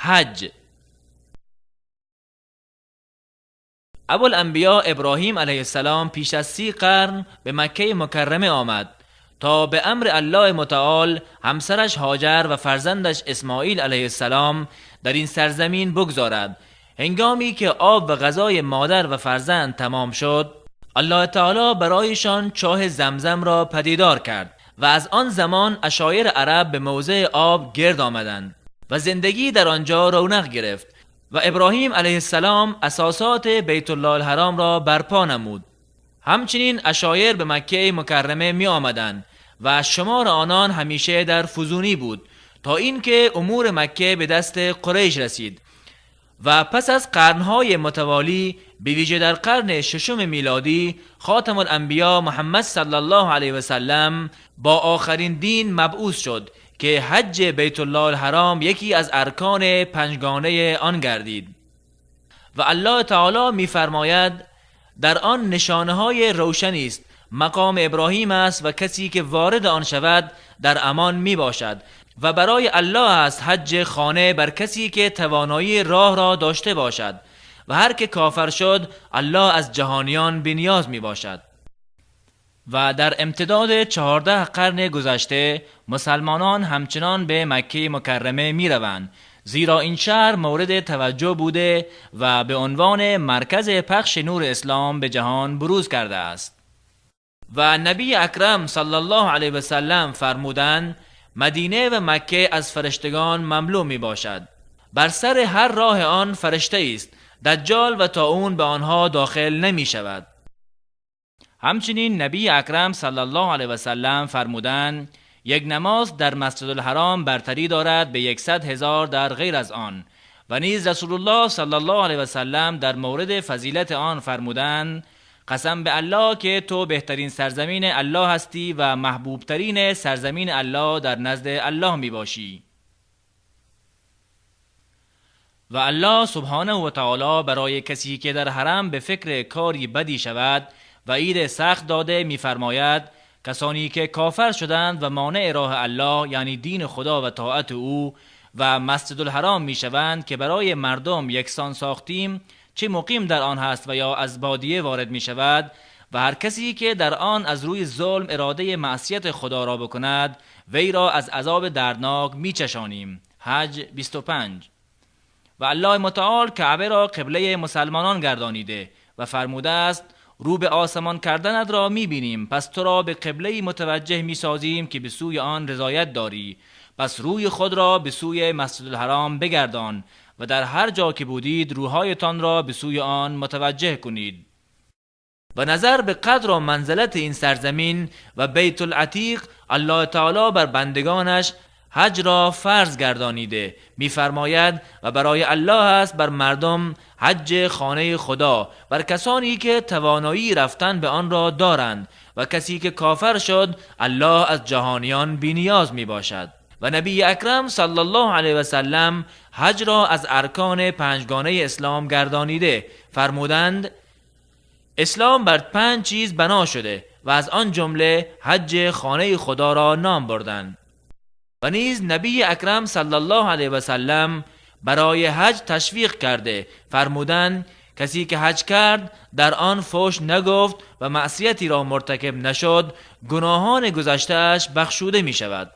حج. ابوالانبیا ابراهیم علیه السلام پیش از 30 قرن به مکه مکرمه آمد تا به امر الله متعال همسرش هاجر و فرزندش اسماعیل علیه السلام در این سرزمین بگذارد. هنگامی که آب و غذای مادر و فرزند تمام شد، الله تعالی برایشان چاه زمزم را پدیدار کرد و از آن زمان عشایر عرب به موضع آب گرد آمدند و زندگی در آنجا رونق گرفت و ابراهیم علیه السلام اساسات بیت الله الحرام را برپا نمود. همچنین عشایر به مکه مکرمه می آمدند و شمار آنان همیشه در فزونی بود تا اینکه امور مکه به دست قریش رسید و پس از قرنهای متوالی، به ویژه در قرن ششم میلادی، خاتم الانبیا محمد صلی الله علیه و سلم با آخرین دین مبعوث شد که حج بیت الله الحرام یکی از ارکان پنجگانه آن گردید. و الله تعالی می‌فرماید: در آن نشانه های روشنی است، مقام ابراهیم است و کسی که وارد آن شود در امان می باشد و برای الله است حج خانه بر کسی که توانایی راه را داشته باشد و هر که کافر شد، الله از جهانیان بینیاز می باشد. و در امتداد 14 قرن گذشته مسلمانان همچنان به مکه مکرمه می روند، زیرا این شهر مورد توجه بوده و به عنوان مرکز پخش نور اسلام به جهان بروز کرده است. و نبی اکرم صلی الله علیه و سلم فرمودند: مدینه و مکه از فرشتگان مملو می باشد، بر سر هر راه آن فرشته است، دجال و طاعون به آنها داخل نمی شود. همچنین نبی اکرم صلی الله علیه و سلم فرمودند: یک نماز در مسجد الحرام برتری دارد به 100,000 در غیر از آن. و نیز رسول الله صلی الله علیه و سلم در مورد فضیلت آن فرمودند: قسم به الله که تو بهترین سرزمین الله هستی و محبوبترین سرزمین الله در نزد الله می باشی. و الله سبحانه و تعالی برای کسی که در حرم به فکر کاری بدی شود وعید سخت داده می‌فرماید: کسانی که کافر شدند و مانع راه الله، یعنی دین خدا و طاعت او و مسجد الحرام میشوند که برای مردم یکسان ساختیم، چه مقیم در آن هست و یا از بادیه وارد می شود، و هر کسی که در آن از روی ظلم اراده معصیت خدا را بکند، وی را از عذاب دردناک می چشانیم. حج 25. و الله متعال کعبه را قبله مسلمانان گردانیده و فرموده است: رو به آسمان کردنت را می بینیم، پس تو را به قبله متوجه می سازیم که به سوی آن رضایت داری، پس روی خود را به سوی مسجد الحرام بگردان و در هر جا که بودید روحایتان را به سوی آن متوجه کنید. و نظر به قدر و منزلت این سرزمین و بیت العتیق، الله تعالی بر بندگانش حج را فرض گردانیده. می‌فرماید: و برای الله است بر مردم حج خانه خدا بر کسانی که توانایی رفتن به آن را دارند و کسی که کافر شد، الله از جهانیان بینیاز می باشد. و نبی اکرم صلی الله علیه و سلم حج را از ارکان پنجگانه اسلام گردانیده. فرمودند: اسلام بر 5 چیز بنا شده و از آن جمله حج خانه خدا را نام بردند. و نیز نبی اکرم صلی الله علیه و سلم برای حج تشویق کرده. فرمودند: کسی که حج کرد، در آن فحش نگفت و معصیتی را مرتکب نشد، گناهان گذشته‌اش بخشوده می شود.